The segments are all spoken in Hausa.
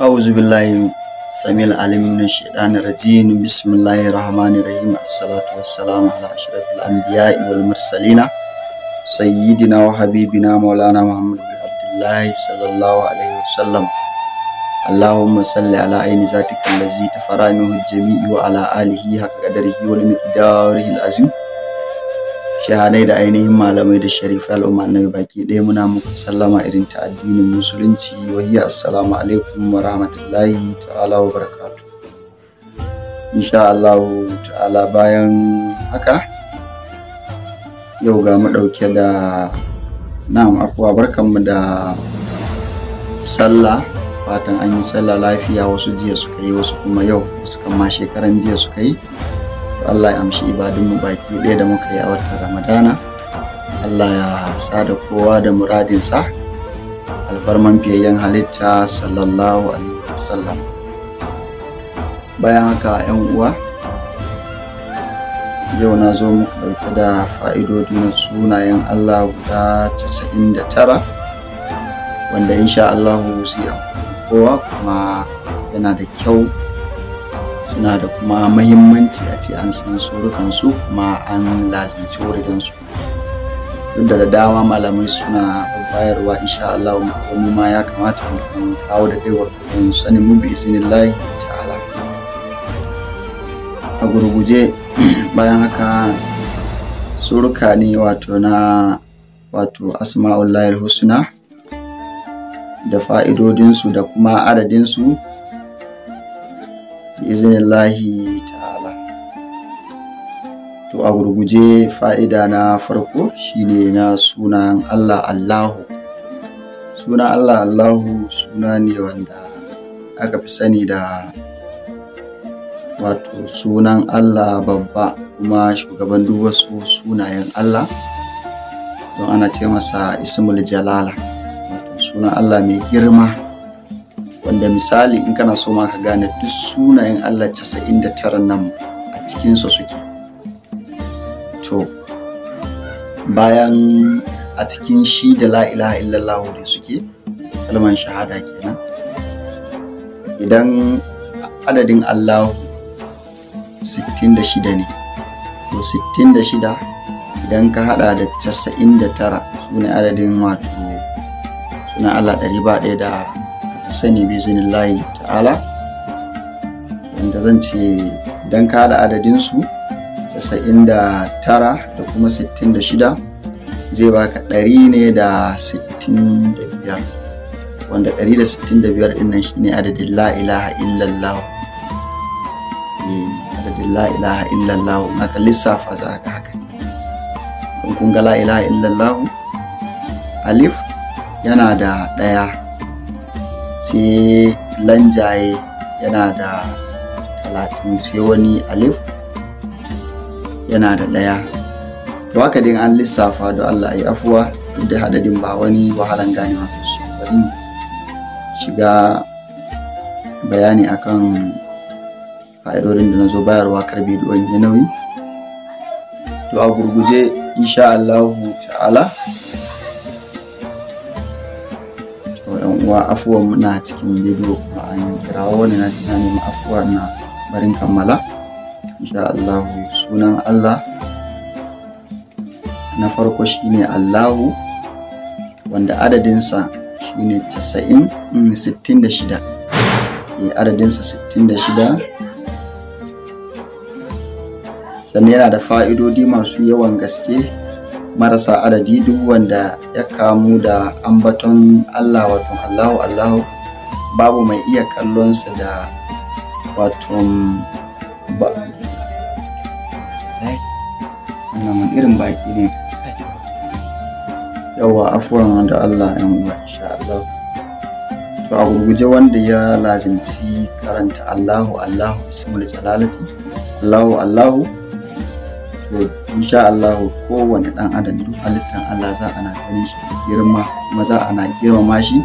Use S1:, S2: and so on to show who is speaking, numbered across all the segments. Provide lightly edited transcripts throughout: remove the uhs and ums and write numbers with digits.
S1: أعوذ بالله السميع العليم من الشيطان الرجيم. بسم الله الرحمن الرحيم. الصلاة والسلام على أشرف الأنبياء والمرسلين سيدنا وحبيبنا مولانا محمد بن عبد الله صلى الله عليه وسلم. اللهم صل على عين ذاتك الذي تفرع منه الجميع وعلى آله حق قدره ومقداره العظيم. Shahanai da ainihin malamai da sharifai al'umma annabi baki ɗaya, muna muku sallama irin ta addinin Musulunci, wa hiya assalamu alaikum wa rahmatullahi ta'ala wa barakatu. Insha Allah ta'ala, bayan haka, yau ga mu ɗauke da, na'am, afuwa, barkanmu da sallah. Fatan an yi sallah lafiya. Wasu jiya suka yi, wasu kuma yau, wasu kan ma shekaran jiya suka yi. Allah ya amshi ibadunmu baki ɗaya da muka yi a watan Ramadana. Allah ya sada kowa da muradinsa, alfarman fiyayyen halitta sallallahu alaihi wasallam. Bayan haka, 'yan uwa, yau na zo muku ɗauke da fa'idodi na sunayen Allah guda 99, wanda insha Allahu zai amfani kowa, kuma yana da kyau, suna da kuma mahimmanci a ce an san surukansu kuma an lazimci wuridansu. Duk da dama malamai suna bayarwa, insha Allah mu ma ya kamata mu kawo da dai gwargwadon sanin mu, bi iznillahi ta'ala, a gurguje. Bayan haka, suruka ne wato na wato asma'ullahi husna da fa'idodinsu da kuma adadinsu, izinillahi ta'ala. To, a gurguje, fa'ida na farko shine na sunan Allah Allahu. Sunan Allah Allahu suna ne wanda aka fi sani da wato sunan Allah babba kuma shugaban duk wasu sunayen Allah, don ana ce masa ismul jalala, wato sunan Allah mai girma, wanda misali in kana so ma ka gane duk sunayen Allah 99 nan a cikinsa suke. To, bayan a cikin shi da la ilaha illallah da suke, kalman shahada kenan. Idan adadin Allahu 66 ne, to 66 idan ka hada da 99 su ne adadin wato sunan Allah 101 da sani, bizinillahi ta'ala. Wanda zan ce idan ka haɗa adadinsu, 99 da kuma 66, zai baka 165, wanda 165 ɗin nan shine adadin la ilaha illallah. Adadin la ilaha illallah aka lissafa za ka haka. Don kun ga la ilaha illallah, alif yana da ɗaya, sai lanjaye yana da 30, sai wani alif yana da ɗaya. To, haka dai an lissafa. Don Allah yi afuwa, duk da hadadin ba wani wahalan ganewa su. Bari shiga bayani akan fa'idodin da na zo bayarwa, kar bidiyon ya nauyi. To, a gurguje, insha Allahu ta'ala. To, yan uwa, afuwan, muna cikin bidiyo kuma an kirawo wani, na nemi afuwa, na barin kammala insha Allahu. Sunan Allah na farko shine Allahu, wanda adadinsa shine 90 66, adadinsa 66. Sannan yana da fa'idodi masu yawan gaske marasa adadi. Duk wanda ya kamu da ambaton Allah, wato Allahu Allahu, babu mai iya kallonsa da wato ba. Wannan wani irin baki ne? Yawa, afuwan da Allah, yan uwa, insha Allah. To, a gurguje, wanda ya lazimci karanta Allahu Allahu, ismul jalalati Allahu Allahu, to insha Allah kowane dan adam, duk halittan Allah, za ana ganin shi da girma kuma za ana girmama shi,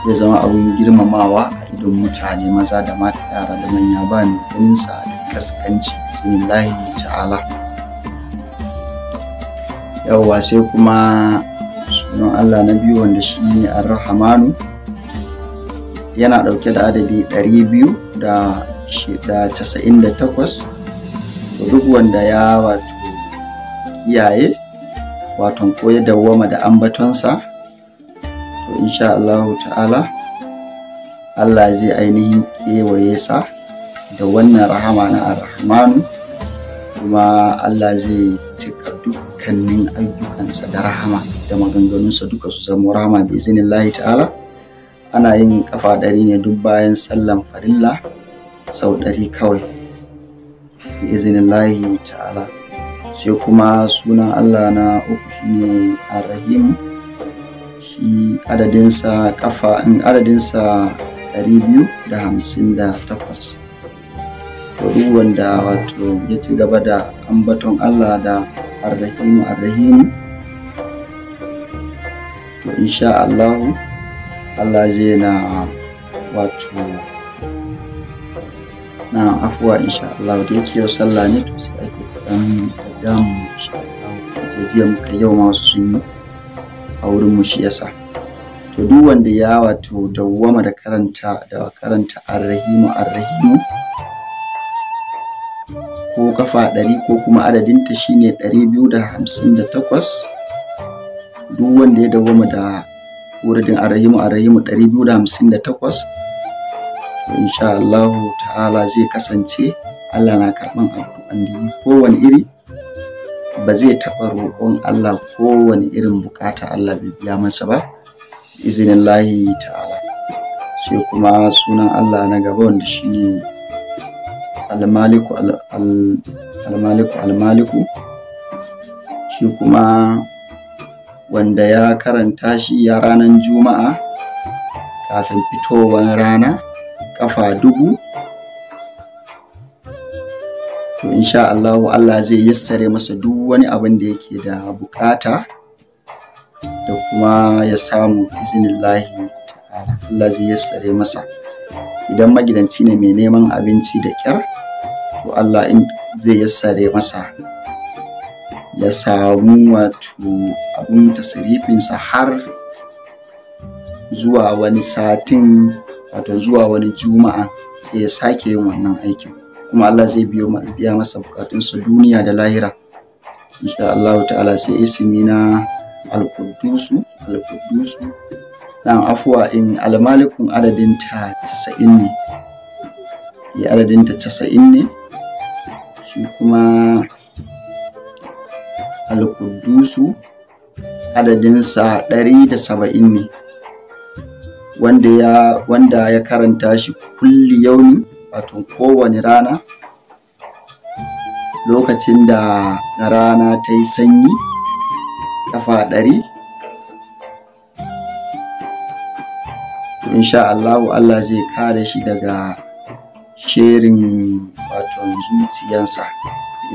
S1: zai zama abun girmamawa a idon mutane, maza da mata, yara da manya, ba mai ganin sa da kaskanci, bismillahi ta'ala. Yawwa, sai kuma sunan Allah na biyu, wanda shi ne Ar-Rahmanu. yana ɗauke da adadi 298. Duk wanda ya wato kiyaye wato ko ya dawwama da ambatonsa, to insha Allahu ta'ala Allah zai ainihin kewaye sa da wannan rahama na Ar-Rahmanu, kuma Allah zai cika dukkanin ayyukansa da rahama da maganganunsa duka su zama rahama bi iznillahi ta'ala. Ana yin kafa 100 ne duk bayan sallan farilla sau 100 kawai bi iznillahi ta'ala. Sai kuma sunan Allah na uku shine Ar-Rahim, shi adadinsa kafa in adadinsa 258. To duk wanda wato ya ci gaba da ambaton Allah da Ar-Rahimu Ar-Rahimu, to insha Allahu Allah zai na wato na afuwa insha Allah. Da yake yau sallah ne, to sai ake ta dan damu insha Allah. Jiya muka yau ma wasu sun yi a wurin mu, shi yasa. To duk wanda ya wato dawwama da karanta Ar-Rahimu Ar-Rahimu ko kafa 100 ko kuma adadinta shine 258, duk wanda ya dawwama da wuridin Ar-Rahimu Ar-Rahimu 258, to insha Allahu ta'ala zai kasance Allah na karɓan addu'an da yi kowane iri, ba zai taɓa roƙon Allah kowane irin bukata Allah bai biya masa ba iznillahi ta'ala. Sai kuma sunan Allah na gaba wanda shine Al-Maliku Al-Maliku Al-Maliku, shi kuma wanda ya karanta shi ya ranar Juma'a kafin fitowar rana kafa 1000, to insha Allahu Allah zai yassare masa duk wani abin da yake da bukata da kuma ya samu iznillahi ta'ala. Allah zai yassare masa. Idan magidanci ne mai neman abinci da kyar, to Allah in zai yassare masa ya samu wato abun tasirifinsa har zuwa wani satin, wato zuwa wani Juma'a sai ya sake yin wannan aikin, kuma Allah zai biya masa bukatunsa duniya da lahira insha Allah ta'ala. Sai ismi na Al-Quddusu Al-Quddusu dan afuwa in Al-Malikun adadinta 90 ne, ya adadinta 90 ne. Shi kuma Al-Quddusu adadinsa 170 ne, wanda ya karanta shi kulli yaumi, wato kowane rana lokacin da rana ta yi sanyi kafa 100, to insha Allahu Allah zai kare shi daga sherin wato zuciyansa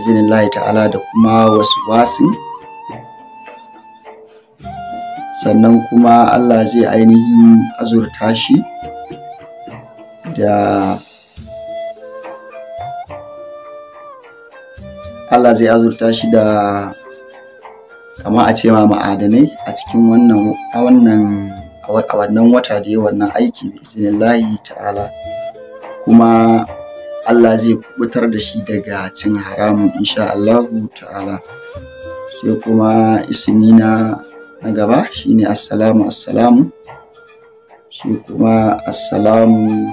S1: iznillahi ta'ala da kuma waswasin. Sannan kuma Allah zai ainihin azurta shi da Allah zai azurta shi da kama a ce ma ma'adanai a cikin wannan a wannan wata da ya wannan aiki bi iznillahi ta'ala. Kuma Allah zai kubutar da shi daga cin haramun insha Allahu ta'ala. Sai kuma ismi na gaba shine Assalamu Assalamu, shi kuma Assalamu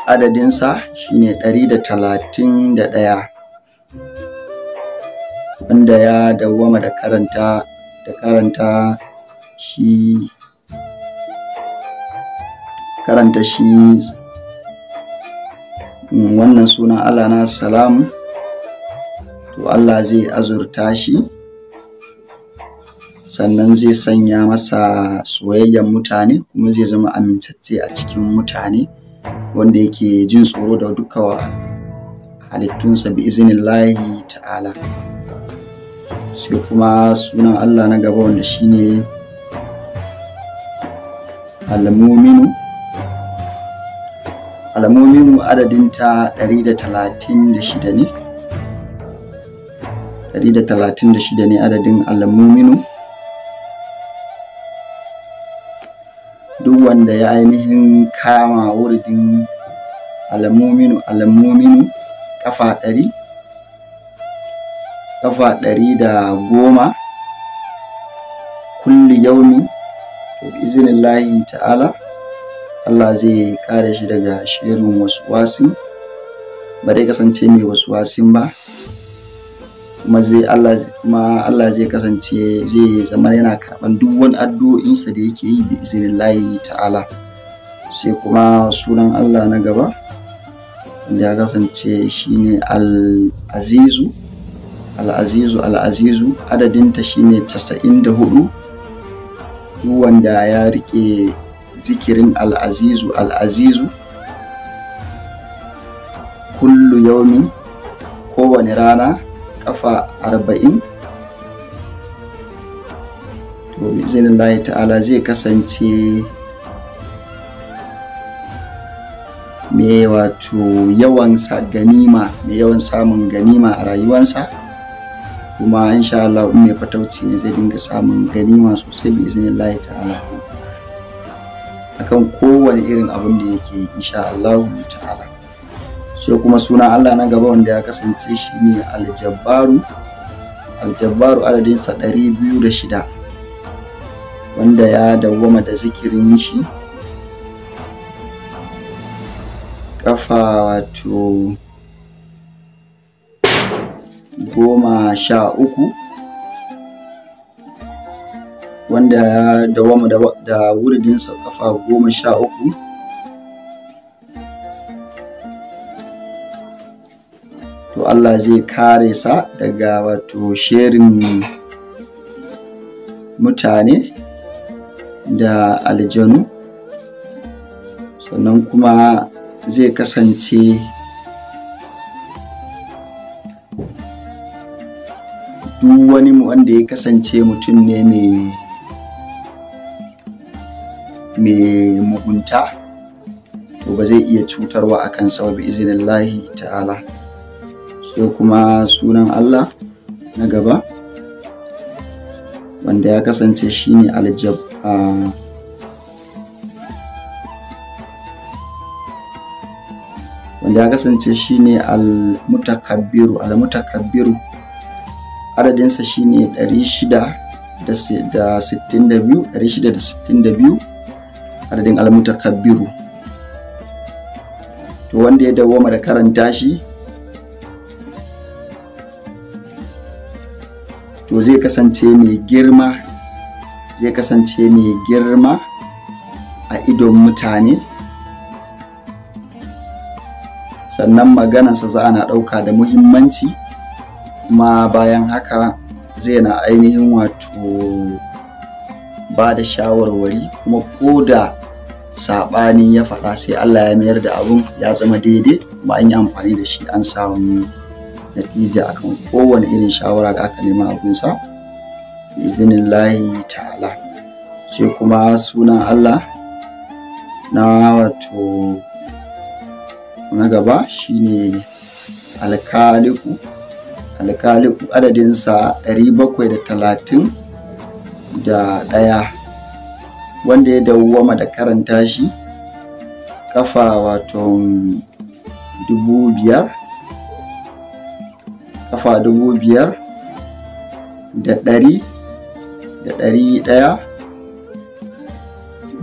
S1: adadinsa shine 131, wanda ya dawwama da karanta shi wannan sunan Allah na Assalamu, to Allah zai azurta shi, sannan zai sanya masa soyayyen mutane, kuma zai zama amintacce a cikin mutane wanda yake jin tsoro da duka halittunsa bi iznillahi ta'ala. Sai kuma sunan Allah na gaba wanda shine Al-Muminu. Al-Muminu adadinta 136 ne, 136 ne adadin Al-Muminu. Duk wanda ya ainihin kama wuridin almuminu almuminu kafa 100, kafa 110 kulli yaumi, to biiznillahi ta'ala Allah zai kare shi daga shirin waswasin, ba zai kasance mai waswasin ba, kuma zai Allah zai kasance zai zama yana karɓan duk wani addu'o'insa da yake yi biiznillahi ta'ala. Sai kuma sunan Allah na gaba wanda ya kasance shine Al-Azizu, Al-Azizu, Al-Azizu, adadinta shine 94. Duk wanda ya rike zikirin Al-Azizu, Al-Azizu kullu yaumin, kowane rana kafa 40, to biiznillahi ta'ala zai kasance mai wato yawan sa ganima, mai yawan samun ganima a rayuwansa, kuma insha Allah in mai fatauci ne zai dinga samun ganima sosai biiznillahi ta'ala akan kowane irin abun da yake yi insha Allah ta'ala. Sai kuma sunan Allah na gaba wanda ya kasance shine Aljabbaru, Aljabbaru adadinsa 206, wanda ya dawwama da zikirin shi kafa wato 13, wanda ya dawwama da wuridinsa kafa 13, to Allah zai kare sa daga wato sherin mutane da aljanu, sannan kuma zai kasance duk wani wanda ya kasance mutum ne mai mugunta, to ba zai iya cutarwa a kansa ba biiznillahi ta'ala. Sai kuma sunan Allah na gaba wanda ya kasance shine wanda ya kasance shine al-mutakabbiru, al-mutakabbiru adadinsa shine 662, 662 adadin al-mutakabbiru. To wanda ya dawwama da karanta shi to zai kasance mai girma, zai kasance mai girma a idon mutane, sannan maganarsa za ana ɗauka da muhimmanci, kuma bayan haka zai na ainihin wato ba da shawarwari, kuma ko da saɓani ya faɗa sai Allah ya mayar da abun ya zama daidai, kuma an yi amfani da shi an samu natija akan kowane irin shawara da aka nema abunsa biiznillahi ta'ala. Sai kuma sunan Allah na wato na gaba shine Alkaliku, Alkaliku adadinsa 731, wanda ya dawwama da karanta shi kafa wato 5000, kafa 5000 da ɗari da ɗari ɗaya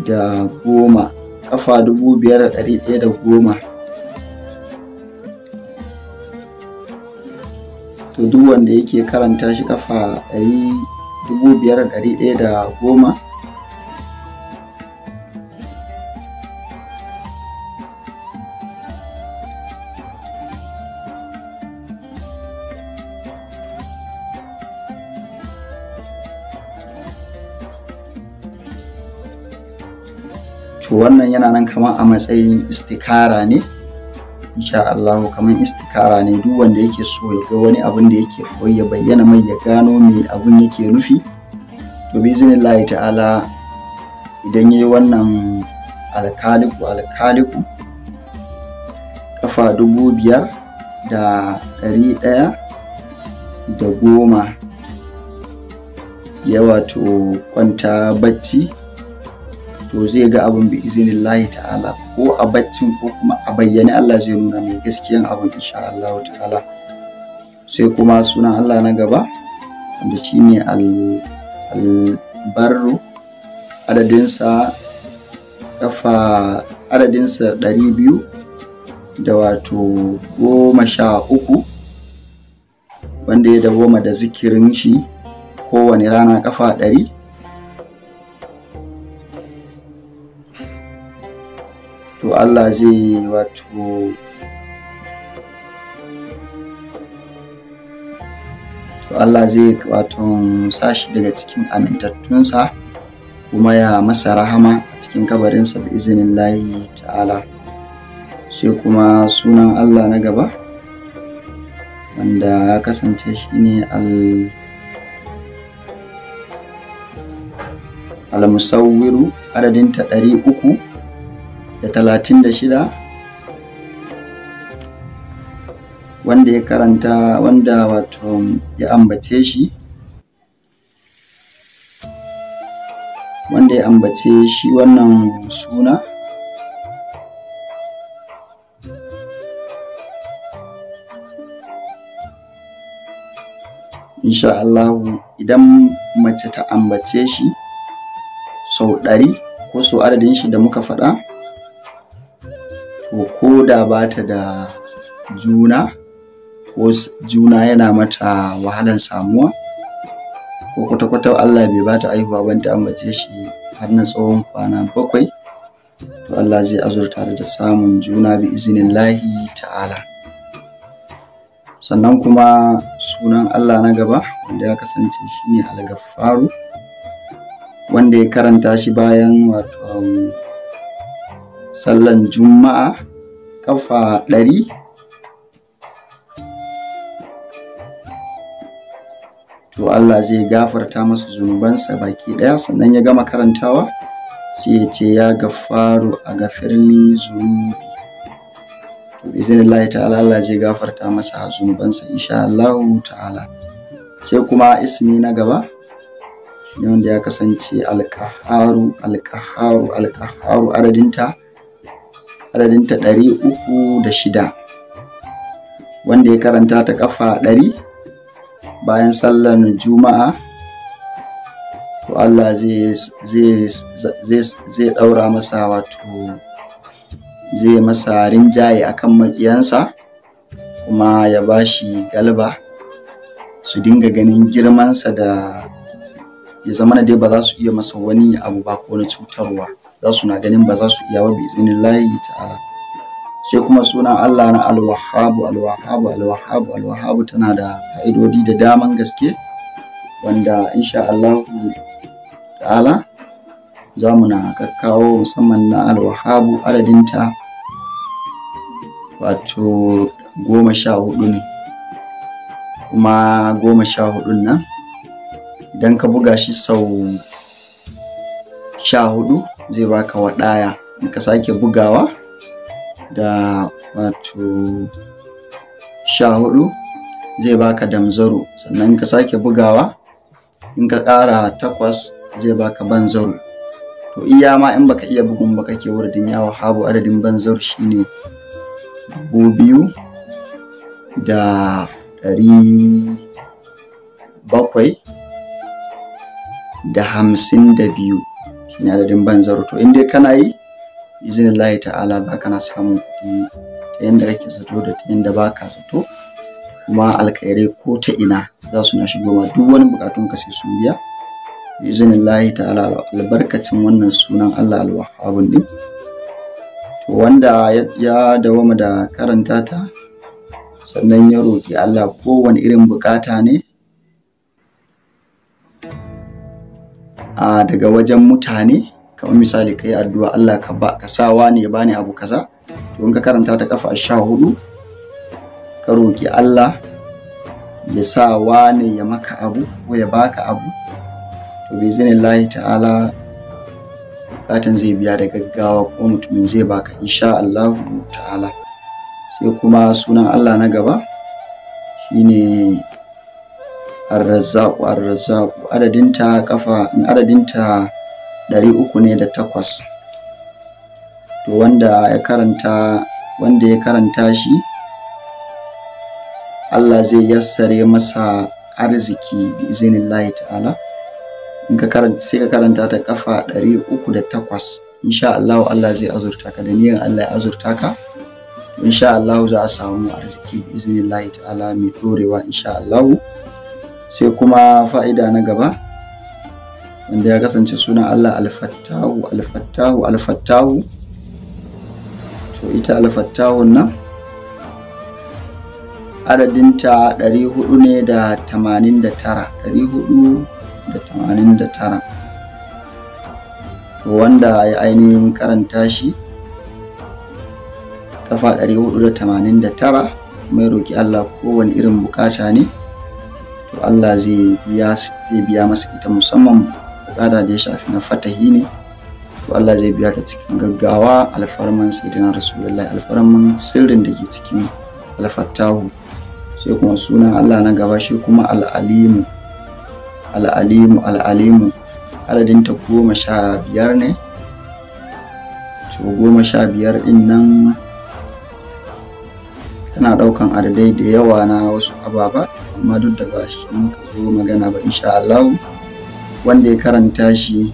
S1: da goma, kafa 5110. To duk wanda yake karanta shi kafa 5110, to wannan yana nan kamar a matsayin istikara ne insha Allah, kamar istikara ne. Duk wanda yake so ya ga wani abun da yake koyi ya bayyana mai, ya gano me abun yake nufi, to biiznillahi ta'ala idan yayi wannan alkaliku alkaliku kafa 5110 ya wato kwanta bacci, to zai ga abun bi iznillahi ta'ala, ko a baccin ko kuma a bayyane Allah zai nuna mai gaskiyan abun insha Allah ta'ala. Sai kuma sunan Allah na gaba wanda shine al-barru, adadinsa kafa adadinsa 213, wanda ya dawoma da zikirin shi kowane rana kafa 100. To Allah zai wato to Allah zai wato sa shi daga cikin amintattunsa kuma ya masa rahama a cikin kabarinsa bi iznillahi ta'ala. Sai kuma sunan Allah na gaba wanda ya kasance shine al-musawwiru, adadinta 336, wanda ya karanta wanda wato ya ambace shi wanda ya ambace shi wannan suna insha Allahu, idan mace ta ambace shi sau 100 ko sau adadin shi da muka faɗa, to ko da ba ta da juna ko juna yana mata wahalan samuwa ko kwata-kwata Allah bai bata aihuwa ban ta ambace shi har na tsawon kwana 7, to Allah zai azurta da samun juna bi iznillahi ta'ala. Sannan kuma sunan Allah na gaba wanda ya kasance shine Al-Gaffaru, wanda ya karanta shi bayan wato sallan Juma'a kafa 100, to Allah zai gafarta masa zunubansa baki ɗaya. Sannan ya gama karantawa sai ya ce ya Gaffaru a gafirni zunubi, to biznillahi ta'ala Allah zai gafarta masa zunubansa insha Allah ta'ala. Sai kuma ismi na gaba shine wanda ya kasance Al-Qahharu, Al-Qahharu, Al-Qahharu, adadinta 306, wanda ya karanta ta kafa 100 bayan sallan Juma'a, to Allah zai ɗaura masa wato zai masa rinjaye akan maƙiyansa kuma ya bashi galba, su dinga ganin girmansa da ya zamana dai ba za su iya masa wani abu ba ko na cutarwa, za su na ganin ba za su iya ba bi iznillahi ta'ala. Sai kuma sunan Allah na Al-Wahhabu, Al-Wahhabu, Al-Wahhabu, Al-Wahhabu tana da fa'idodi da daman gaske wanda insha Allah ta'ala za mu na kakkawo, musamman na Al-Wahhabu adadinta wato 14 ne, kuma 14 nan idan ka buga shi sau 14 zai baka waɗaya, in ka sake bugawa da wato 14 zai baka damzaru, sannan ka sake bugawa in ka ƙara 8 zai baka banzaru. To iya ma in baka iya bugun ba kake wurdin ya Wahhabu, adadin banzaru shine 2752 shine adadin banzaru. To in dai kana yi iznillahi ta'ala za kana samun kuɗi ta yanda kake zato da ta yanda baka zato, kuma alkhairai ko ta ina za su na shigo ma, duk wani bukatun ka sai sun biya iznillahi ta'ala albarkacin wannan sunan Allah Al-Wahhabun din. To wanda ya dawama da karanta ta sannan ya roki Allah kowane irin bukata ne a daga wajen mutane, kamar misali ka yi addu'a Allah ka ba ka sa wani ya bani abu kaza, to in ka karanta ta kafa 14 ka roki Allah ya sa wani ya maka abu ko ya baka abu, to bi iznillahi ta'ala bukatan zai biya da gaggawa ko mutumin zai baka insha Allah ta'ala. Sai kuma sunan Allah na gaba shine Ar-Razzaqu, Ar-Razzaqu, adadinta kafa in adadinta 308. To wanda ya karanta shi Allah zai yassare masa arziki bi iznillahi ta'ala. In ka karanta, sai ka karanta ta kafa 308, insha Allah Allah zai azurta ka. Da niyyar Allah ya azurta ka, insha Allah za a samu arziki bi iznillahi ta'ala mai dorewa insha Allah. Sai kuma fa'ida na gaba wanda ya kasance sunan Allah Al-Fattahu, Al-Fattahu, Al-Fattahu. To ita Al-Fattahun nan adadinta 489, 489. To wanda ya ainihin karanta shi kafa 489 mai roki Allah kowane irin bukata ne, to Allah zai biya masa ita, musamman bukata da ya shafi na fatahi ne, to Allah zai biya ta cikin gaggawa alfarman sayyidina Rasulullahi, alfarman sirrin da ke cikin Al-Fattahu. Sai kuma sunan Allah na gaba shi kuma Al-Alimu, Al-Alimu, Al-Alimu, adadinta 15 ne. To 15 din nan tana daukan adadai da yawa na wasu ababa, amma duk da ba shi muka zo magana ba insha Allah. Wanda ya karanta shi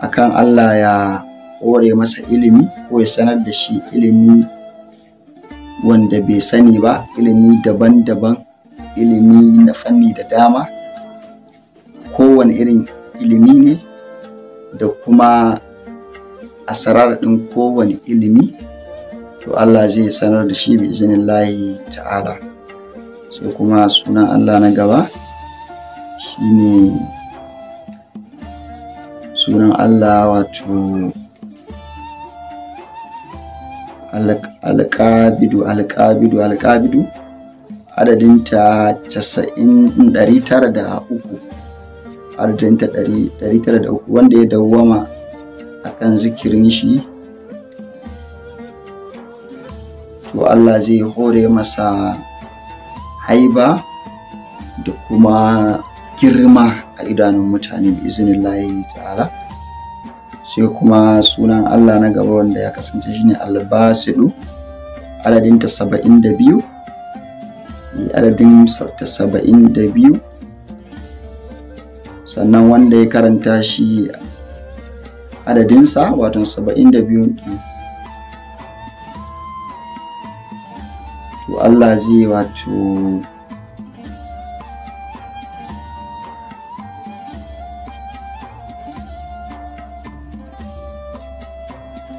S1: akan Allah ya hore masa ilimi ko ya sanar da shi ilimi wanda bai sani ba, ilimi daban-daban, ilimi na fanni da dama, kowane irin ilimi ne da kuma asarar ɗin kowane ilimi, to Allah zai sanar da shi bi iznillahi ta'ala. Sai kuma sunan Allah na gaba shine sunan Allah wato Alƙabidu, Alƙabidu, Alƙabidu, adadinta 903, adadinta 903. Wanda ya dawwama akan zikirin shi, to Allah zai hore masa haiba da kuma girma a idanun mutane bi iznillahi ta'ala. Sai kuma sunan Allah na gaba wanda ya kasance shine Al-Basidu, adadinta 72, adadin ta 72. Sannan wanda ya karanta shi adadinsa wato 72, to Allah zai wato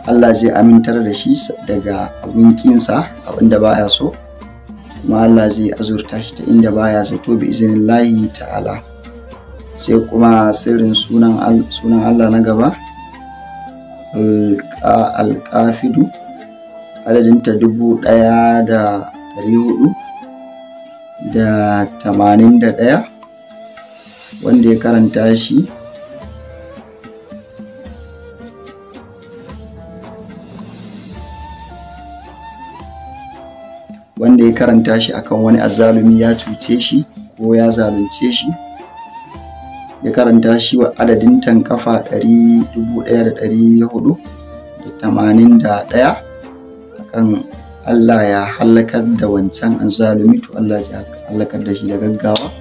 S1: Allah zai amintar da shi daga abun kinsa, abin da baya so, kuma Allah zai azurta shi ta inda baya zato bi iznillahi ta'ala. Sai kuma sirrin sunan Allah na gaba Alƙafidu, adadinta 1481. Wanda ya karanta shi akan wani azzalumi ya cuce shi ko ya zalunce shi, ya karanta shi wa adadin tankafa 1481 akan Allah ya halakar da wancan azzalumi, to Allah zai halakar da shi da gaggawa.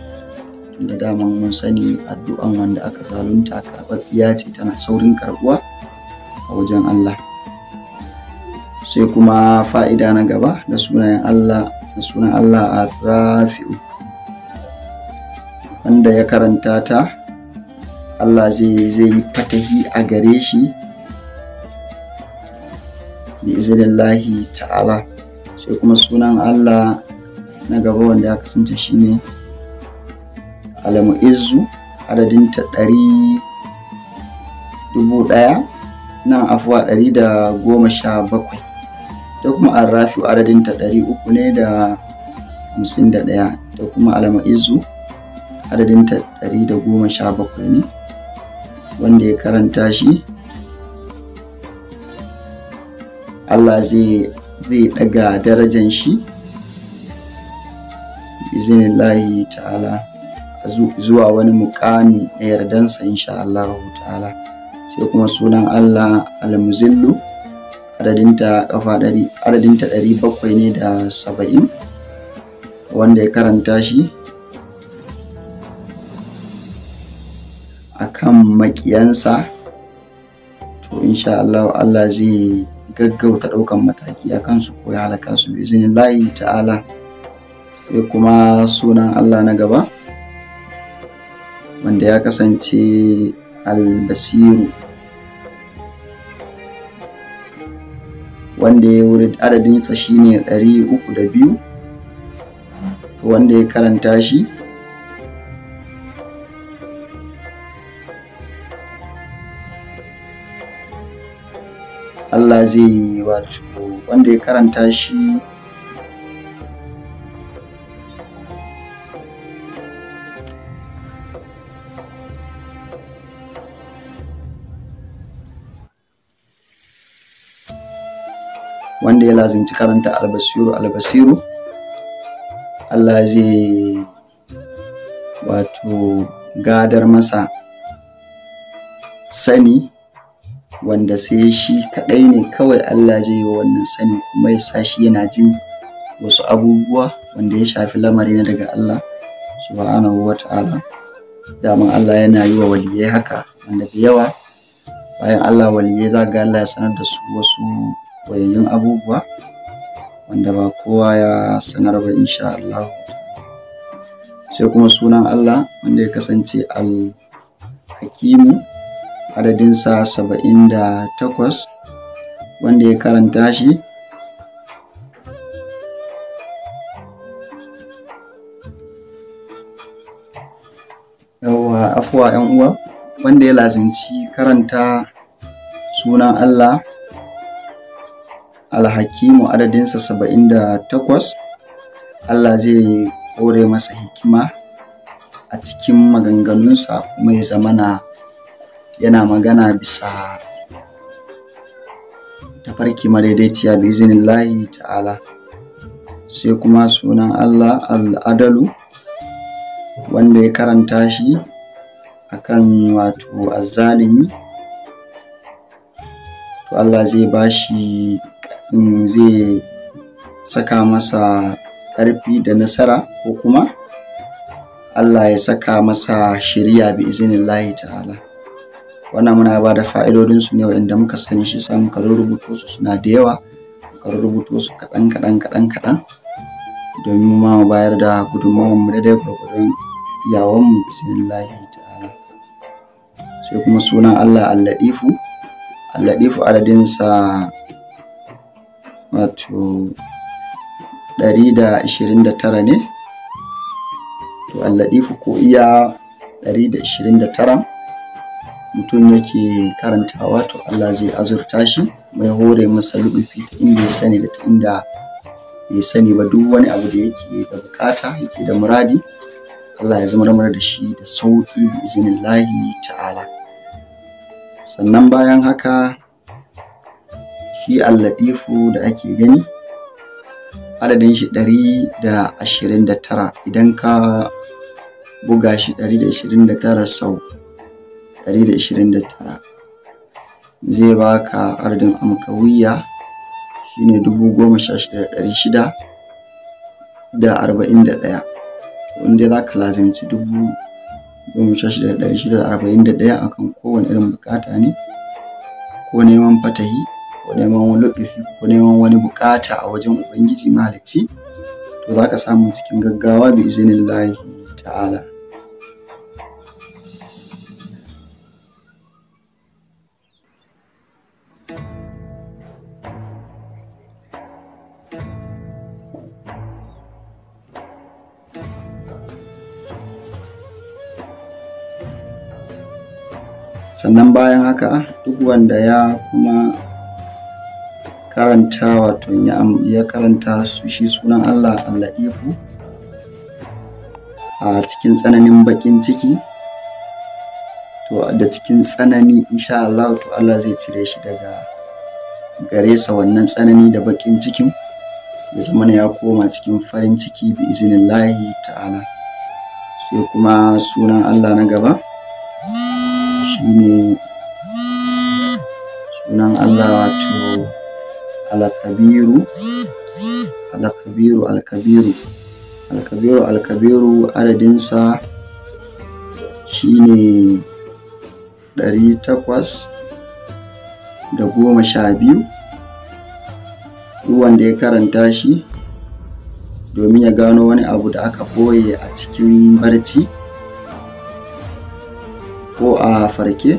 S1: Tunda daman mun sani addu'an wanda aka zalunta karɓaɓɓiya ce, tana saurin karɓuwa a wajen Allah. Sai kuma fa'ida na gaba da sunayen Allah, da sunan Allah Ar-Rafi'u, wanda ya karanta ta Allah zai yi fatahi a gare shi bi iznillahi ta'ala. Sai kuma sunan Allah na gaba wanda ya kasance shine Al-Mu'izzu, adadinta 1000 nan afuwa 117. Ita kuma Ar-Rafi'u adadinta 351. Ita kuma Al-Mu'izzu adadinta 117 ne. Wanda ya karanta shi Allah zai daga darajan shi biznillahi ta'ala. zuwa wani mukami na yardansa insha Allah ta'ala. Sai kuma sunan Allah Al-Muzillu, adadinta kafa 100, adadinta 770, wanda ya karanta shi akan maƙiyansa, to insha Allah Allah zai gaggauta ɗaukan mataki a kansu ko ya halaka su bi iznillahi ta'ala. Sai kuma sunan Allah na gaba wanda ya kasance Albasiru, wanda ya wuri adadinsa shine 302, to wanda ya karanta shi Allah zai wato wanda ya karanta shi wanda ya lazimci karanta Albasiru Albasiru, Allah zai wato gadar masa sani wanda sai shi kaɗai ne kawai Allah zai yi wa wannan sani, kuma ya sa shi yana jin wasu abubuwa wanda ya shafi lamari na daga Allah subhanahu wa ta'ala. Daman Allah yana yi wa waliyai haka, wanda da yawa bayan Allah waliyai za ga Allah ya sanar da su wasu wayayyun abubuwa wanda ba kowa ya sanar ba insha Allah. Sai kuma sunan Allah wanda ya kasance Al-Hakimu, adadinsa 78, wanda ya karanta shi yawwa afuwa yan uwa, wanda ya lazimci karanta sunan Allah Alhakimu adadinsa 78, Allah zai hore masa hikima a cikin maganganunsa, kuma ya zamana yana magana bisa tafarki madaidaiciya bi iznillahi ta'ala. Sai kuma sunan Allah Al'adalu, wanda ya karanta shi akan wato azzalimi, to Allah zai bashi zai saka masa ƙarfi da nasara, ko kuma Allah ya saka masa shiriya bi iznillahi ta'ala. Wannan muna ba da fa'idodinsu ne waɗanda muka sani, shi yasa muka rubuto su, suna da yawa, muka rubuto su kaɗan kaɗan kaɗan kaɗan domin ma mu bayar da gudunmawar mu daidai gwargwadon iyawan mu bi iznillahi ta'ala. Sai kuma sunan Allah Al-Latifu, Al-Latifu adadinsa wato 129 ne, to Al-Latifu ko iya 129 mutum yake karantawa, to Allah zai azurta shi mai hore masa luɗufi ta inda ya sani da ta inda bai sani ba, duk wani abu da yake da bukata yake da muradi Allah ya zama mana da shi da sauƙi bi iznillahi ta'ala. Sannan bayan haka shi Al-Latifu da ake gani adadin shi 129, idan ka buga shi 129 sau 129 zai baka adadin amkawiya shine 16,641. To in dai zaka lazimci 16,641 akan kowane irin bukata ne, ko neman fatahi, ko neman wani luɗufi, ko neman wani bukata a wajen Ubangiji Mahalicci, to zaka samu cikin gaggawa bi iznillahi ta'ala. Sannan bayan haka duk wanda ya kuma karanta wato ya karanta shi sunan Allah Al-Latifu a cikin tsananin baƙin ciki, to da cikin tsanani insha Allah to Allah zai cire shi daga gare sa wannan tsanani da baƙin cikin, ya zamana ya koma cikin farin ciki bi iznillahi ta'ala. Sai kuma sunan Allah na gaba shine sunan Allah wato Alkabiru, Alkabiru, Alkabiru, Alkabiru, Alkabiru. Adadinsa shine 812. Duk wanda ya karanta shi domin ya gano wani abu da aka ɓoye a cikin barci ko a farke,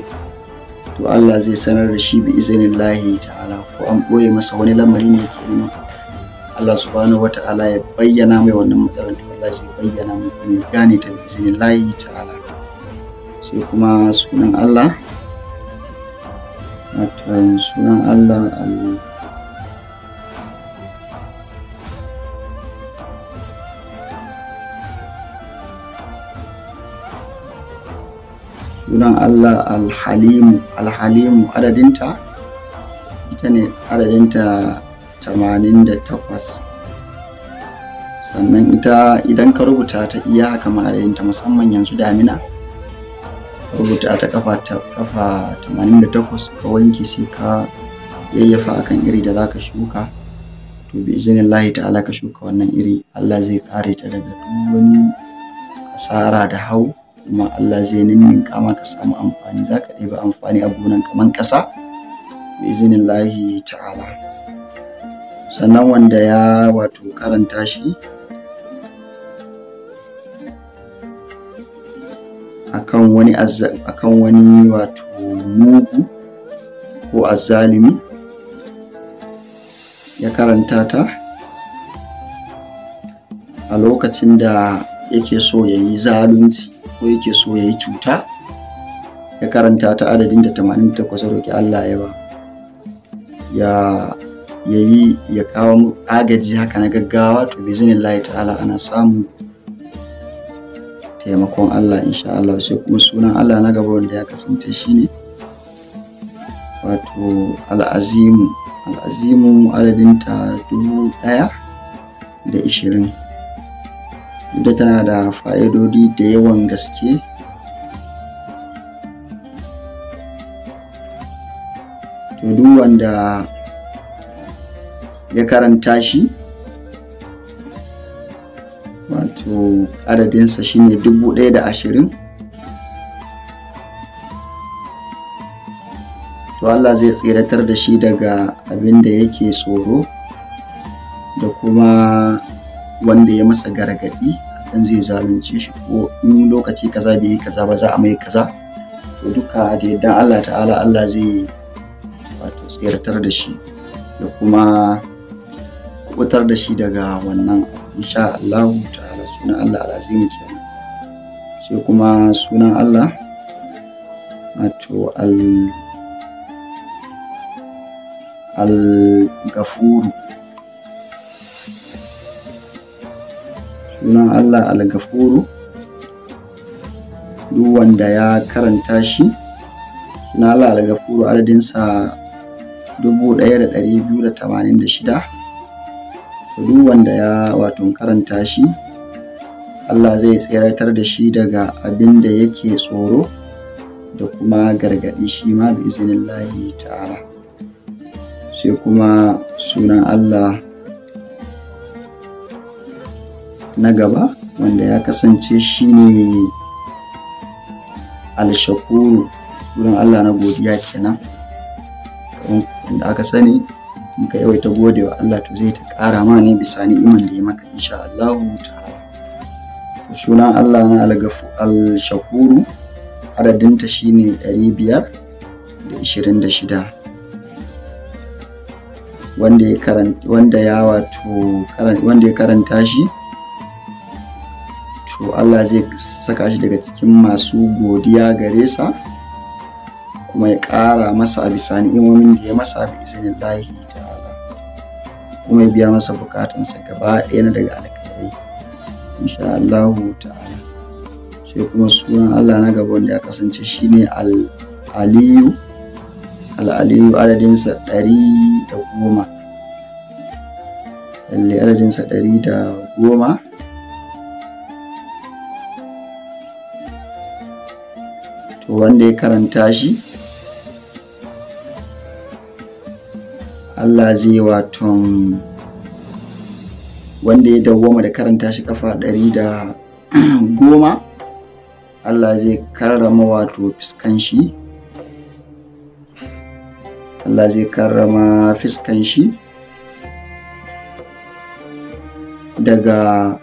S1: to Allah zai sanar da shi bi iznillahi ta'ala. Ko an ɓoye masa wani lamari ne ke nema Allah subhanahu wata'ala ya bayyana mai wannan matsalar, to Allah zai bayyana mai kuma ya gane ta bi iznillahi ta'ala. Sai kuma sunan Allah, wato sunan Allah sunan Allah Alhalimu, Alhalimu. Adadinta ita ne adadinta 88. Sannan ita idan ka rubuta ta iya haka ma adadinta, musamman yanzu damina, ka rubuta ta kafa 88 ka wanke, sai ka yayyafa akan iri da zaka shuka, to bi iznillahi ta'ala ka shuka wannan iri, Allah zai kare ta daga duk wani asara da hau, kuma Allah zai ninninka maka samu amfani, zaka ɗebi amfani a gonan kaman ƙasa bi iznillahi ta'ala. Sannan wanda ya wato karanta shi akan wani akan wani wato mugu ko azzalimi, ya karanta ta a lokacin da yake so ya yi zalunci ko yake so ya yi cuta, ya karanta ta adadin ta 88, roƙi Allah ya ba ya yayi ya kawo agaji haka na gaggawa, to bi iznillahi ta'ala ana samun taimakon Allah insha Allah. Sai kuma sunan Allah na gaba wanda ya kasance shine wato Al'azimu, Al'azimu. Adadinta 1020. Duk da tana da fa'idodi da yawan gaske, to duk wanda ya karanta shi wato adadinsa shine 1020, to Allah zai tseratar da shi daga abin da yake tsoro da kuma wanda ya masa gargaɗi akan zai zalunce shi, ko in lokaci kaza bai yi kaza ba za a mai kaza, to duka da yardan Allah ta'ala Allah zai wato tseratar da shi da kuma kubutar da shi daga wannan insha Allah ta'ala. Sunan Allah Al'azimu kenan. Sai kuma sunan Allah wato Al-Gafuru, sunan Allah Al-Gafuru. Duk wanda ya karanta shi, sunan Allah Al-Gafuru adadinsa 1286. To duk wanda ya wato karanta shi, Allah zai tseratar da shi daga abin da yake tsoro da kuma gargaɗi shi ma bi iznillahi ta'ala. Sai kuma sunan Allah na gaba wanda ya kasance shine Al-Shakuru, sunan Allah na godiya kenan. Wanda aka sani in ka yawaita gode wa Allah to zai ta ƙara ma ne bisa ni'iman da ya maka insha Allahu ta'ala. To sunan Allah na Al-Shakuru adadinta shine 526. Wanda ya karanta, wanda ya wato wanda ya karanta shi, to Allah zai saka shi daga cikin masu godiya gare sa, kuma ya ƙara masa a bisa ni'imomin da ya masa bi iznillahi ta'ala, kuma ya biya masa bukatansa gaba ɗaya na daga alkhairai insha Allahu ta'ala. Sai kuma sunan Allah na gaba wanda ya kasance shine Al-Aliyu, Al-Aliyu. Adadinsa 110. Lalle adadinsa 110. To wanda ya karanta shi Allah zai waton wanda ya dawwama da karanta shi kafa 110, Allah zai karrama wato fiskan shi, Allah zai karrama fiskan shi daga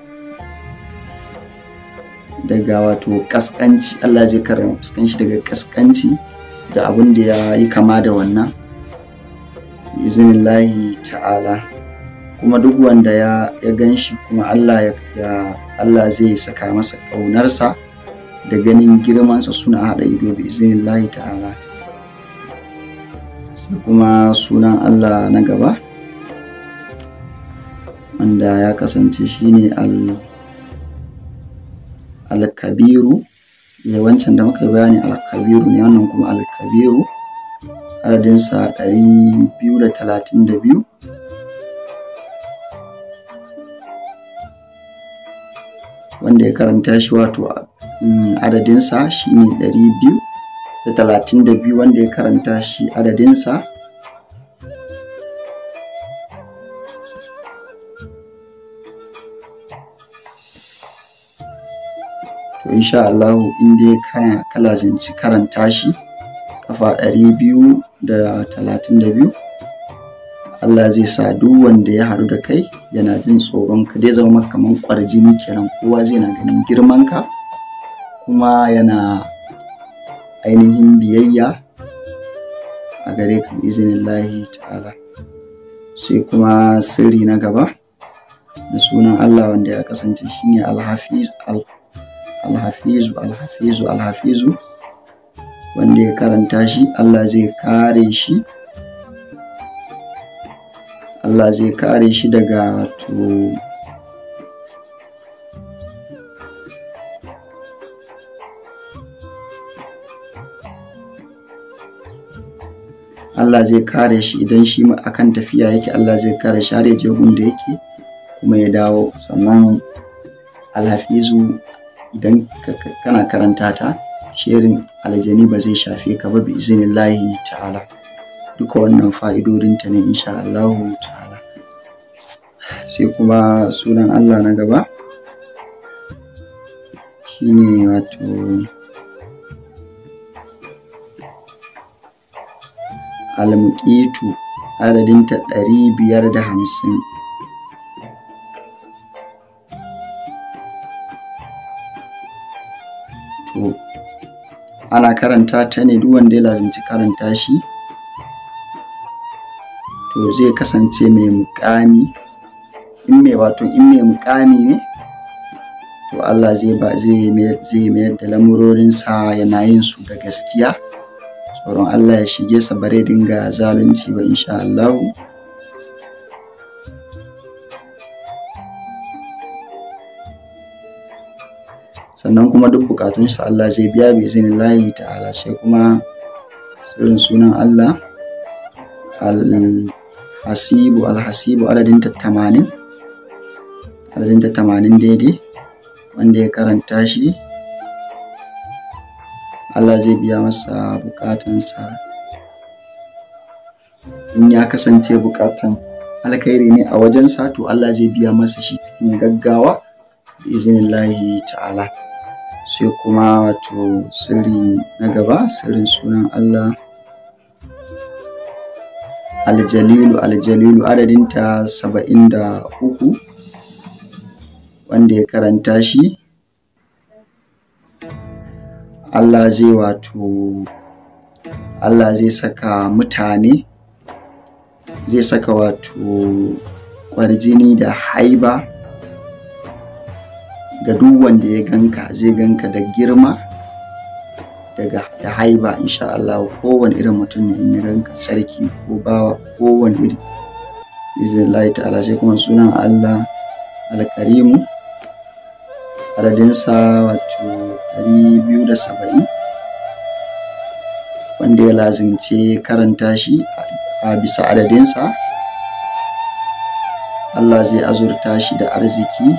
S1: wato kaskanci. Allah zai karrama fuskan shi daga kaskanci da abin da ya yi kama da wannan, izinillahi ta'ala. Kuma duk wanda ya gan shi kuma Allah Allah zai saka masa ƙaunarsa da ganin girmansa, suna haɗa ido bi izinillahi ta'ala. Sai kuma sunan Allah na gaba wanda ya kasance shine Al-Kabiru. Wancan da muka yi bayani Al-Kabiru ne, wannan kuma Al-Kabiru, adadinsa 232. Wanda ya karanta shi wato adadinsa shine 232, wanda ya karanta shi adadinsa to insha Allahu in dai kana kalazimci karanta shi kafa 232, Allah zai sa duk wanda ya haɗu da kai yana jin tsoron ka, dai zama maka kaman kwarjini kenan, kowa zai na ganin girman ka kuma yana ainihin biyayya a gare ka bi izinillahi ta'ala. Sai kuma sirri na gaba da sunan Allah wanda ya kasance shine Alhafizu Alhafizu Alhafizu, wanda ya karanta shi Allah zai kare shi, Allah zai kare shi daga wato Allah zai kare shi idan shi akan tafiya yake, Allah zai kare shi har ya je gun da yake kuma ya dawo. Sannan Alhafizu idan kana karanta ta, sherin aljani ba zai shafe ka ba bi izinillahi ta'ala. Duka wannan fa'idodinta ne insha Allahu ta'ala. Sai kuma sunan Allah na gaba shine wato Al-Muqitu, adadinta 550. To ana karanta ta ne duk wanda ya lazimci karanta shi to zai kasance mai muƙami. In mai wato in mai muƙami ne to Allah zai mayar da lamurorinsa yana yin su da gaskiya, tsoron Allah ya shige sa, bare dinga zalunci ba insha Allahu. Sannan kuma duk bukatunsa Allah zai biya bi iznillahi ta'ala. Sai kuma sirrin sunan Allah Al-Hasibu Al-Hasibu, adadinta 80, adadinta 80 daidai. Wanda ya karanta shi Allah zai biya masa bukatansa. In ya kasance bukatan alkhairi ne a wajensa to Allah zai biya masa shi cikin gaggawa bi iznillahi ta'ala. Sai kuma wato sirri na gaba, sirrin sunan Allah Aljalilu Aljalilu, adadinta 73. Wanda ya karanta shi Allah zai wato Allah zai saka mutane, zai saka wato kwarjini da haiba ga duk wanda ya ganka, zai ganka da girma daga da haiba insha Allah. Kowane irin mutum ne in ya ganka, sarki ko bawa, kowane iri iznillahi ta'ala. Sai kuma sunan Allah Alkarimu, adadinsa wato 270. Wanda ya lazimce karanta shi a bisa adadinsa Allah zai azurta shi da arziki,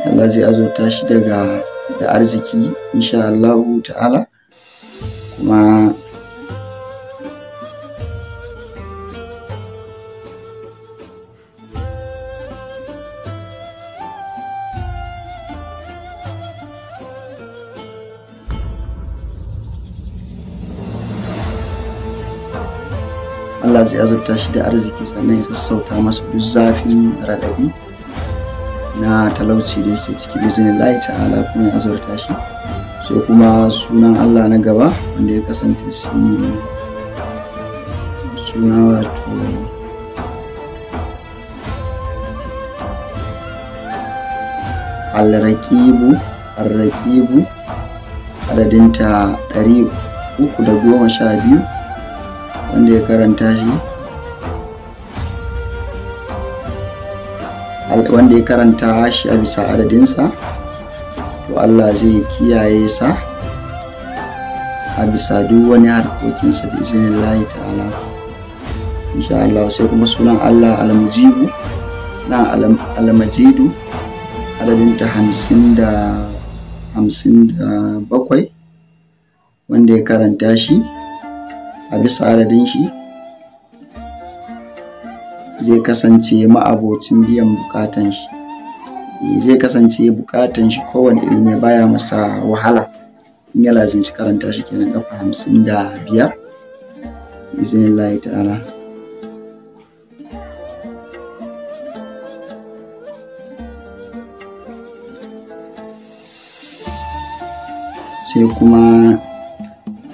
S1: Allah zai azurta shi daga da arziki insha Allahu ta'ala. Kuma Allah zai azurta shi da arziki, sannan ya sassauta masa duk zafin raɗaɗi na talauci da yake ciki biznillahi ta'ala, kuma ya azurta shi. Sai kuma sunan Allah na gaba wanda ya kasance shine suna wato Al-Raqibu, Ar-Raqibu, adadinta 312, wanda ya karanta shi, wanda ya karanta shi a bisa adadinsa, to Allah zai kiyaye sa a bisa duk wani harkokinsa bi iznillahi ta'ala insha Allah. Sai kuma sunan Allah Al-Mujibu, na Al-Majidu, adadinta 57, wanda ya karanta shi a bisa adadin shi zai kasance ma'abocin biyan bukatan shi, zai kasance bukatan shi kowane iri ne, baya masa wahala in ya lazimci karanta shi kenan kafa 55 iznillahi ta'ala. Sai kuma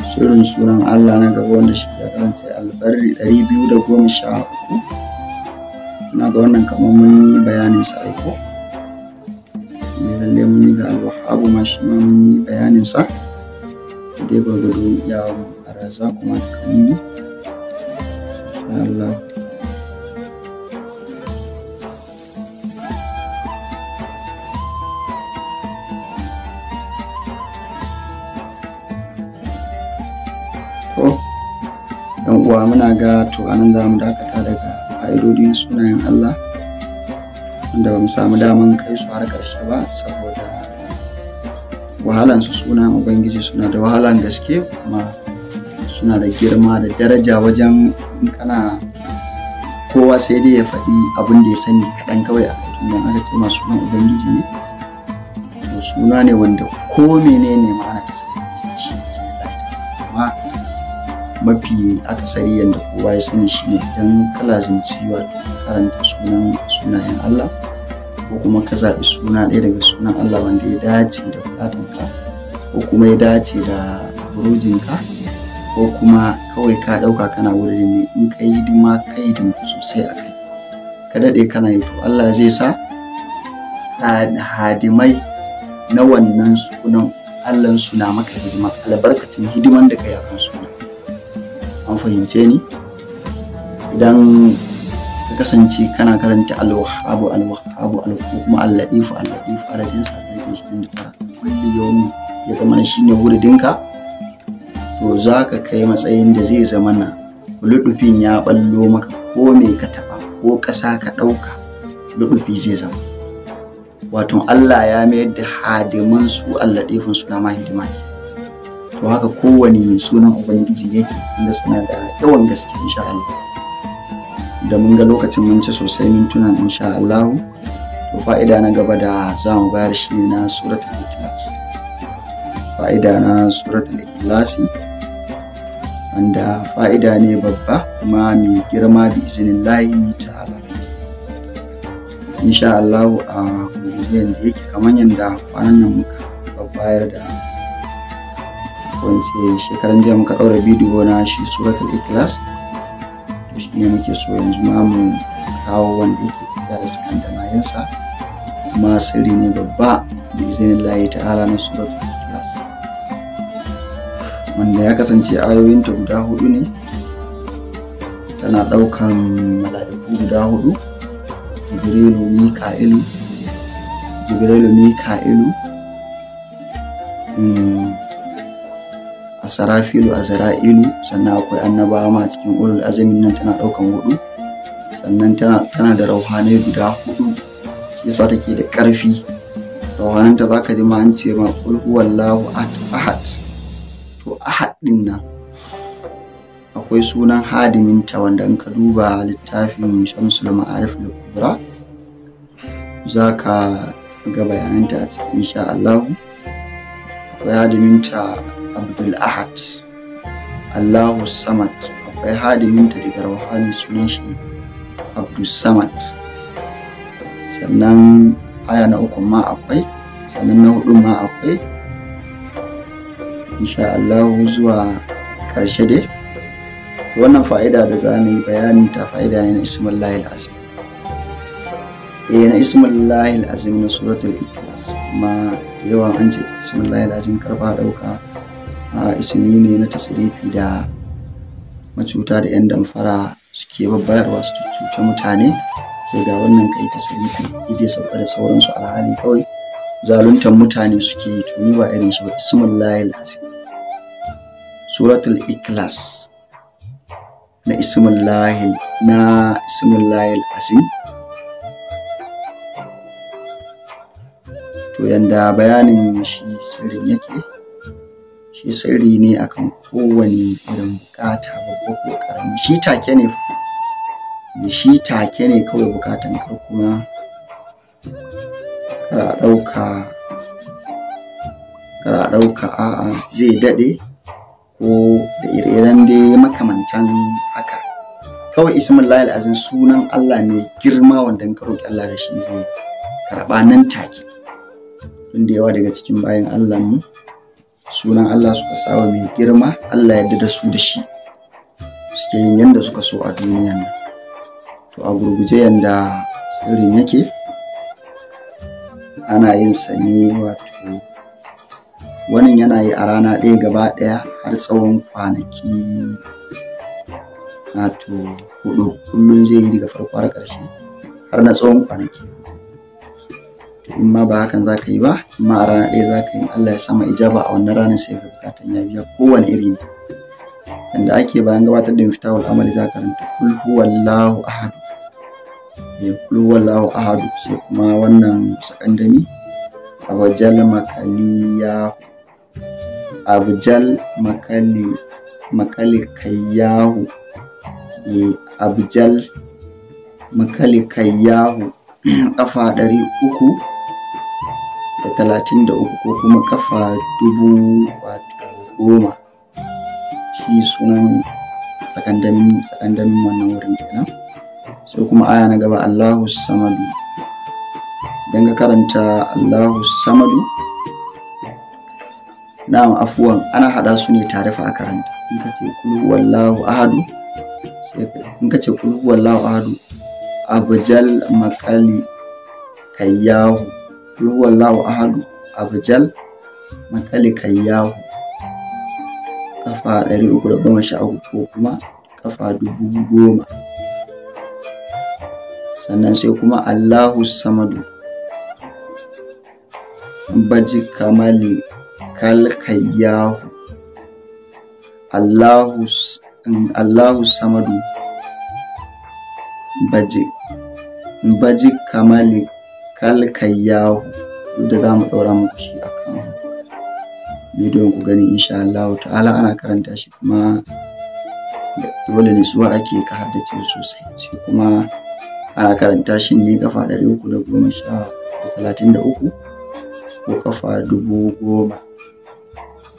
S1: sirrin sunan Allah na gaba wanda shi ya kasance Albarri 213. Ina ga wannan kamar mun yi bayanin sa aiko. Lalle mun yi ga Alwahabu ma shi ma mun yi bayanin sa dai gwargwado iyawan Arrazzaq kuma duka mun yi insha Allah. Yan uwa, muna ga to anan za mu dakata daga fa'idodin sunayen Allah wanda ba mu samu daman kai su har ƙarshe ba saboda wahalan su. Sunayen Ubangiji suna da wahalan gaske kuma suna da girma da daraja wajen in kana kowa sai dai ya faɗi abin da ya sani kaɗan kawai a kai. Tun aka ce ma sunan Ubangiji ne, to suna ne wanda ko menene ma'ana ta sai shi sai amma mafi akasari yadda kowa ya sani shine idan ka lazimci wato karanta sunayen Allah, ko kuma ka zaɓi suna ɗaya daga sunan Allah wanda ya dace da buƙatanka, ko kuma ya dace da burujinka, ko kuma kawai ka ɗauka kana wurin ne, in ka yi hidima ka hidimtu sosai a kai, ka daɗe kana yi, to Allah zai sa hadimai na wannan sunan Allah suna maka hidima albarkacin hidiman da ka yi akan sunan. An fahimce ni? Idan ka kasance kana karanta Alwahabu, Alwahabu, ko kuma Al-Latifu, Al-Latifu, adadin sa 29 kulli yawmi ya zama na shine wuridinka, to za ka kai matsayin da zai zama na ludufin ya ballo maka, ko me ka taɓa ko ƙasa ka ɗauka ludufi zai zama. Wato Allah ya mayar da hadiman su Al-Latifun suna ma hidima ke. To haka kowane sunan Ubangiji yake, inda suna da yawan gaske insha Allah. Da mun ga lokacin mun ci sosai mintunan insha Allah. To fa'ida na gaba da za mu bayar shi ne na suratul Ikhlas. Fa'ida na suratul Ikhlas wanda fa'ida ne babba kuma mai girma bi iznillahi ta'ala. Insha Allah a gurguje da yake kamar yadda kwanan nan muka bayar da wance shekaran jiya muka ɗaura bidiyo na shi suratul Ikhlas, to shi ne muke so yanzu ma mu kawo wanda yake tafiya da sakandamayensa, kuma sirri ne babba bi iznillahi ta'ala na suratul Ikhlas, wanda ya kasance ayoyinta guda 4 ne, tana ɗaukan mala'iku guda 4, Jibrilu, Mika'ilu, Asarafilu, Azra'ilu, sannan akwai annabawa ma a cikin ulul azamin nan tana ɗaukan 4, sannan tana da rauhanai guda 4, shi yasa take da ƙarfi. Rauhananta za ka ji ma an ce ma qul huwallahu ahad. To ahad ɗin nan akwai sunan hadiminta wanda in ka duba littafin Shamsul Ma'arif al-Kubra za ka ga bayananta a cikin insha Allahu. Akwai hadiminta Abdul Ahad, Allahu Samad. Akwai hadiminta daga rauhani sunan shi Abdul Samad. Sannan aya na uku ma akwai, sannan na hudu ma akwai, insha Allahu zuwa ƙarshe dai. Wannan fa'ida da za ni bayanin ta fa'ida ne na Ismullahil Azim. Na Ismullahil Azim na suratul Ikhlas. Kuma da yawan an ce Ismullahil Azim karfa ɗauka ismi ne na tasrifi da macuta da 'yan damfara suke babbayarwa su cuta mutane, sai ga wannan kai tasrifi idai sauka da sauransu, alhali kawai zaluntar mutane suke yi. To ni ba irin shi ba. Ismullahil Azim suratul Ikhlas na Ismullahil Azim. To yanda bayanin shi sirrin yake, shi sirri ne akan kowane irin bukata, babba ko karami. Shi take ne, shi take ne kawai bukatan kar kuma kar a ɗauka a'a zai daɗe ko da ire-iren dai makamantan haka. Kawai Ismullahil Azim sunan Allah mai girma wanda in ka roƙi Allah da shi zai karɓa nan take. Tun da yawa daga cikin bayan Allah mu sunan Allah suka sawa mai girma, Allah yarda da su da shi suke yin yanda suka so a duniyan nan. To a gurguje yanda sirrin yake, ana yin sa ne wato wani yana yi a rana ɗaya gaba ɗaya har tsawon kwanaki wato 4. Kullum zai yi daga farko har ƙarshe har na tsawon kwanaki 4. To in ma ba hakan za ka yi ba, in ma a rana ɗaya za ka yi, Allah ya sama ijaba a wannan ranar sai ka bukatan ya biya, kowane iri ne. Yanda ake bayan gabatar da miftahul amali za ka karanta kul huwallahu ahadu, kul huwallahu ahadu, sai kuma wannan sakandami abjal makaliyahu, abjal makalikayahu, abjal makalikayahu kafa 333 ko kuma kafa 10,000. Shi sunan sakandamin wannan wurin kenan. Sai kuma aya na gaba Allahu Samadu. Idan ka karanta Allahu Samadu, na'am afuwan, ana haɗa su ne tare fa a karanta. In ka ce kul huwallahu ahadu, sai in ka ce kul huwallahu ahadu abjal makali kayyahu, kul huwallahu ahadu abjal makali kayyahu, kafa 313 ko kuma kafa 10,000. Sannan sai kuma Allahu Samadu baji kamali kalkayyahu, Allahu Samadu baji kamali kalkayyahu. Duk da za mu ɗaura muku shi akan bidiyon ku gani insha Allahu ta'ala. Ana karanta shi kuma dole nutsuwa ake ka haddace sosai. Sai kuma ana karanta shi ne kafa 333 ko kafa 10,000.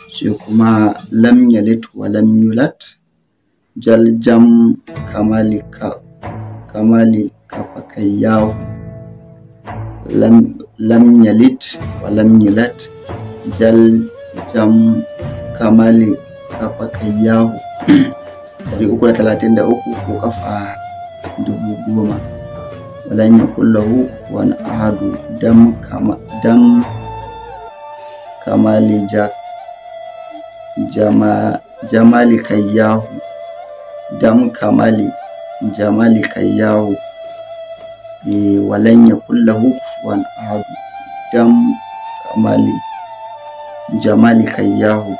S1: Sai kuma lam yalid wa lam yulad jaljam kamali kafakayyahu, lam yalid wa lam yulad jaljam kamali kafakayyahu 333 ko kafa 10,000. Walan yakul lahu kufuwan ahadu dam kamali jamali kayyahu, dam kamali jamali kayyahu, walan yakul lahu kufuwan ahadu dam kamali jamali kayyahu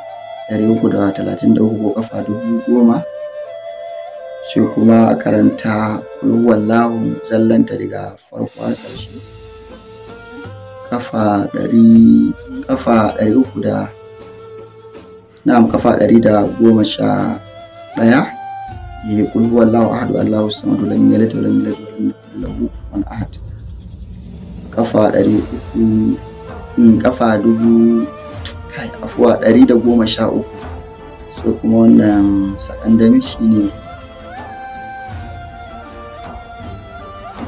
S1: 333 ko kafa 10,000. Sai kuma a karanta kul huwallahu zallanta daga farko har ƙarshe kafa 100, kafa 300 da na'am kafa 111. Qul huwallahu ahad, Allahu samad, lam yalid wa lam yulad wa lam yakul lahu kufuwan ahad. Kafa 300, kafa 1000, kai afuwa 113. Sai kuma wannan sakandami shine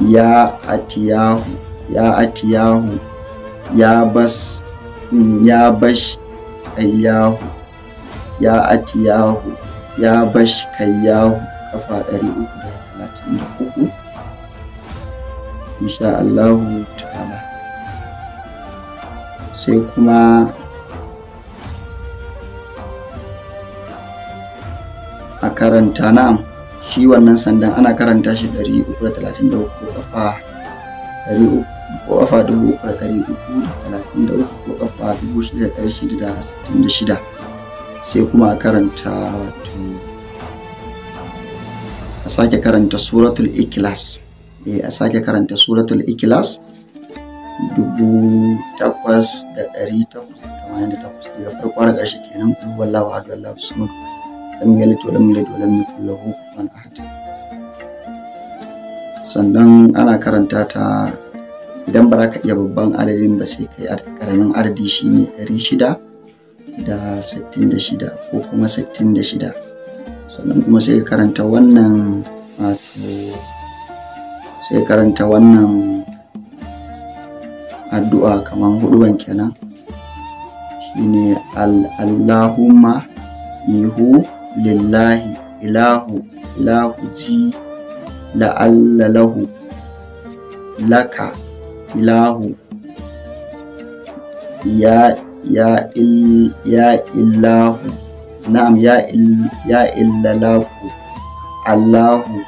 S1: ya atiyahu, ya atiyahu, ya bas, ya bash kayyahu, ya atiyahu, ya bash kayyahu, kafa 333 insha Allahu ta'ala. Sai kuma a karanta na'am shi wannan sandan ana karanta shi 333 kafa 300 ko kafa 3333 ko kafa 6666. Sai kuma a karanta wato a sake karanta suratul ikhlas, a sake karanta suratul ikhlas 8888 daga farko har ƙarshe kenan. Qul huwallahu ahad, Allahu samad, lam yalid wa lam yulad wa lam yakul lahu kufuwan ahad. Sannan ana karanta ta idan ba za ka iya babban adadin ba sai kai karamin adadi shine 666 ko kuma 66. Sannan kuma sai ka karanta wannan wato sai karanta wannan addu'a kaman huɗuban kenan shine Allahumma ihu lillahi ilahu ilahu ji la'alla lahu laka ilahu ya ya il ya illahu na'am ya il ya illalahu Allahu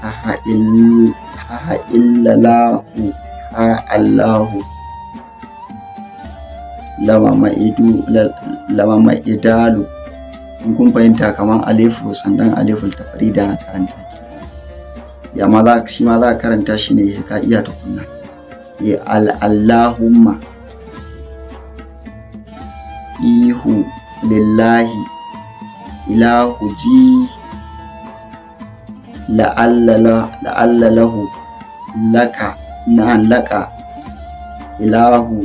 S1: ha il ha illalahu ha Allahu lama ma'idu lama ma'idalu. In kun fahimta kaman alifu sandan aliful tafarida na karanta ke ya ma za shi ma za ka karanta shi ne ka iya tukunna. Ya Allahumma ihu lillahi ilahu ji la'alla lahu laka na'an laka ilahu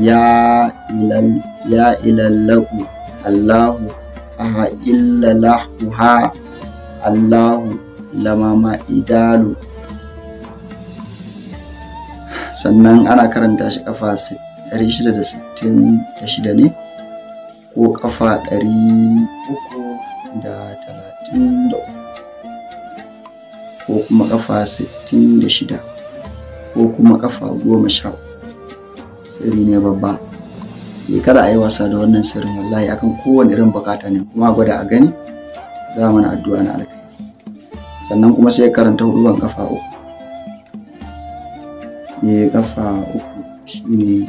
S1: ya ilal ya ilallahu Allahu ha illalahu ha Allahu lamama idalu. Sannan ana karanta shi kafa 666 ne ko kafa 333 ko kuma kafa 66 ko kuma kafa 13. Sirri ne babba, kada a yi wasa da wannan sirrin wallahi, akan kowane irin bukata ne, kuma gwada a gani za mana addu'a na alkhairi. Sannan kuma sai karanta huɗuban kafa 3. Kafa 3 shine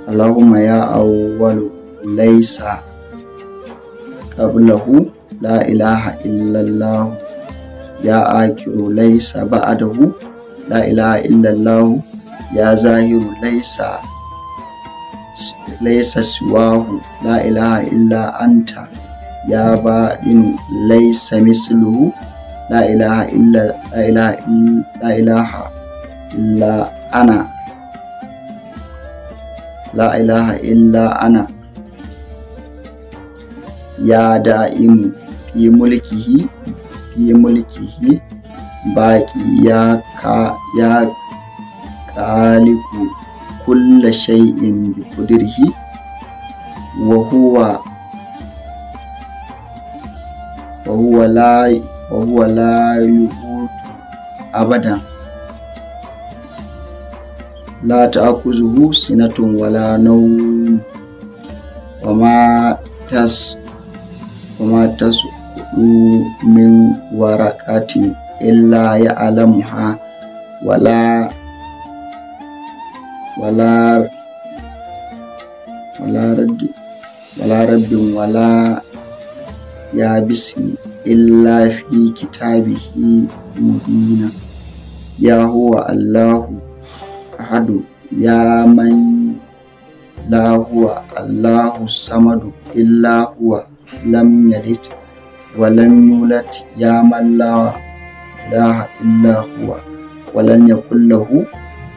S1: Allahumma ya awwalu laysa qablahu la ilaha illallah, ya akiru laysa ba'dahu la ilaha illallah, ya zahiru laysa laysa siwahu la ilaha illa anta, ya baɗinu laysa misluhu la ilaha illa la ilaha la ilaha illa ana la ilaha illa ana, ya da'imu fi mulkihi baqi ya ka ya khaliqu kulla shay'in bi qudrihi wa huwa la yu'utu abadan la ta'khuzuhu sinatun wala nawm wa ma tasqutu min waraqatin illa ya'lamuha wala wala wala raddi wala rabbin wala yabisin illa fi kitabihi mubina. Ya huwa Allahu ahadu Ya man la huwa Allahu samadu illa huwa lam yalid wa lam yulad ya man la ilaha illa huwa wa lam yakul lahu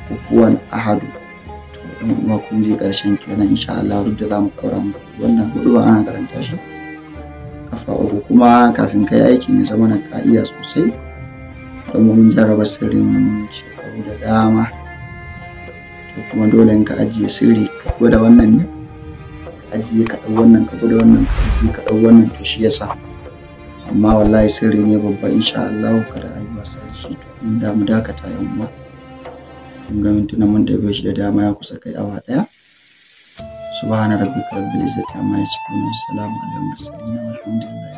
S1: kufuwan ahadu. To in uwa kun je karshen kenan insha Allah duk da zamu ɗaura muku wannan hudu ba ana karanta shi kafa uku, kuma kafin ka yi aikin ya zama ka iya sosai, don mun jarraba sirrin shekaru da dama. To kuma dole in ka ajiye sirri ka gwada wannan ne, ka ajiye ka ɗau wannan, ka gwada wannan, ka ajiye ka ɗau wannan, to shi yasa. Amma wallahi sirri ne babba insha Allah, kada a yi wasa da shi. To in da mu dakata yan uwa, kun ga mintuna mun ɗebe shi da dama, ya kusa kai awa ɗaya. Subhana rabbika rabbil izzati amma yasifun, wassalamu alal mursalin, walhamdulillahi.